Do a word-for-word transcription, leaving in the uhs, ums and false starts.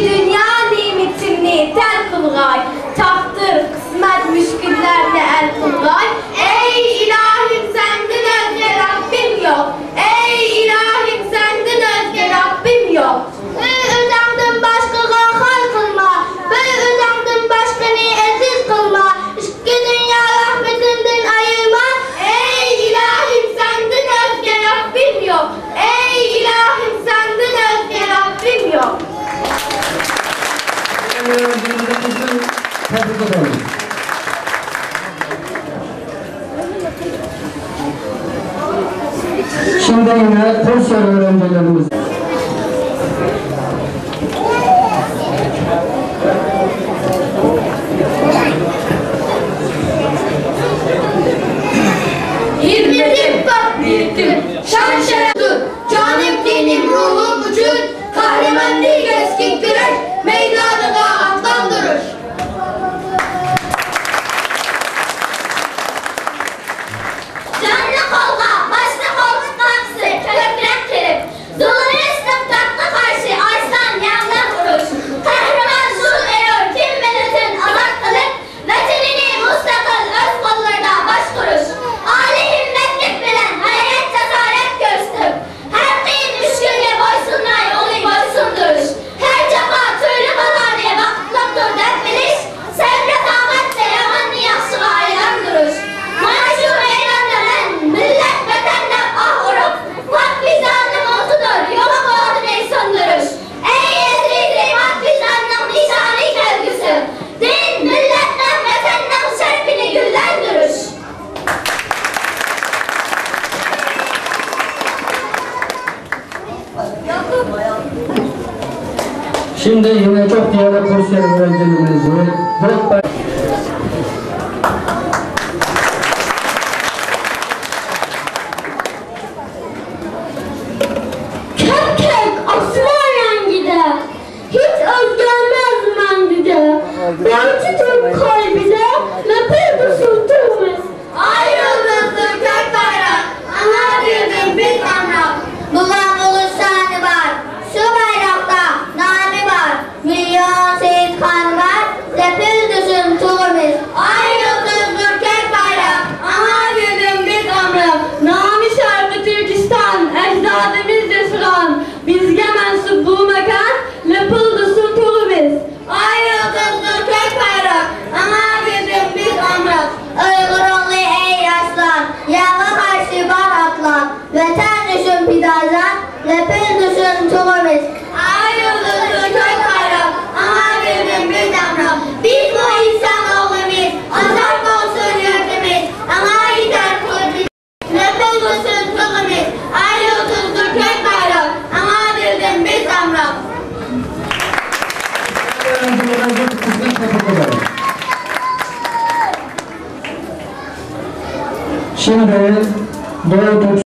دۇنيا نېمىتىمنى تەل قىلغاي، تەقدىر، قىسمەت، مۈشكۈللەرنى ھەل قىلغاي. ئەي ئىلاھىم، سەندىن ئۆزگە رەببىم يوق. ئەي ئىلاھىم، سەندىن ئۆزگە رەببىم يوق. بىر ئۆزۈڭدىن باشقىغا خار قىلما، بىر ئۆزۈڭدىن باشقىنى ئەزىز قىلما. ئىككى دۇنيا رەھمىتىڭدىن ئايرىما. ئەي ئىلاھىم، سەندىن ئۆزگە رەببىم يوق. ئەي ئىلاھىم، سەندىن ئۆزگە رەببىم يوق. Şimdi yine Kurs öğrencilerimiz. Himmetim, pok niyetim, şan şerefim, canım, tenim, ruhum için kahramanlık, keskin küreş meydanına atlandırış. جاننى قولغا، باشنى قولتۇققا قىسىپ، كۆكرەك قېرىپ، زۇلۇمىيەتنىڭ تاغقا قارشى ئارسلان ياڭداپ ئۇرۇش. قەھرىمان شۇل ئېرۇر كىم مىللىتىنى ئازاد قىلىپ، ۋەتىنىنى مۇستەقىل ئۆز قوللىرىدا باشقۇرۇش. ئالىي ھىممەتلىك بىلەن غەيرەت، جاسارەت كۆرسىتىپ، ھەر قىيىن مۈشكۈلگە بويسۇنماي، ئۇنى بويسۇندۇرۇش. ھەر جاپا تۈرلۈك بازارنى ۋاقىتلىقتۇر دەپ بىلىش، سەۋر-تاقەتتە ياماننى ياخشىغا ئايلاندۇرۇش. مانا شۇ مەيداندا مەن مىللەت، ۋەتەن دەپ ئاھ ئۇرۇپ، پاك ۋىجداننىڭ ئوتىدۇر يوقلۇق ئوتىنى سۇندۇرۇش. ئەي ئەزىزى پاك ۋىجداننىڭ نىشانى، كەلگۈسى، دىن، مىللەتنىڭ، ۋەتەننىڭ شەرىپىنى گۈللەندۈرۈش. Şimdi yine çok değerli Kurs öğrencilerimizi كۆك ئاسمان رەڭگىدە، ھېچ ئۆزگەرمەس مەڭگۈگە. بارچە تۈرك قەلبىدە لەپىلدىسۇن تۇرىمىز. ئاي يۇلتۇزلۇق كۆك بايراق، ئاڭا بىلدىم بىز ئامراق. بۇلار بولۇش شانى بار، شۇ بايراقتا نامى بار. مىليون شېھىت قانى بار، لەپىلدىسۇن تۇغىمىز. ئاي يۇلتۇزلۇق كۆك بايراق، ئاڭا بىلدىم بىز ئامراق. نامى شەرقىي تۈركىستان، ئەجدادىمىز ياشىغان، بىزگە مەنسۇپ بۇ ماكان، لەپىلدىسۇن تۇغىمىز. ئاي يۇلتۇزلۇق كۆك بايراق، ئاڭا بىلدىم بىز ئامراق. ئۇيغۇر ئوغلى ئەي ئارسلان، ياۋغا قارشى بار ئاتلان، ۋەتەن ئۈچۈن پىداجان، لەپىلدىسۇن تۇغىمىز. ئاي يۇلتۇزلۇق كۆك بايراق، ئاڭا بىلدىم بىز ئامراق. بىزمۇ ئىنسان ئوغلىمىز، ئازاد بولسۇن يۇرتىمىز، ئاڭا يېتەر قۇدرىتىمىز. لەپىلدىسۇن تۇغىمىز، ئاي يۇلتۇزلۇق كۆك بايراق، ئاڭا بىلدىم بىز ئامراق. Şimdi Doğu Türk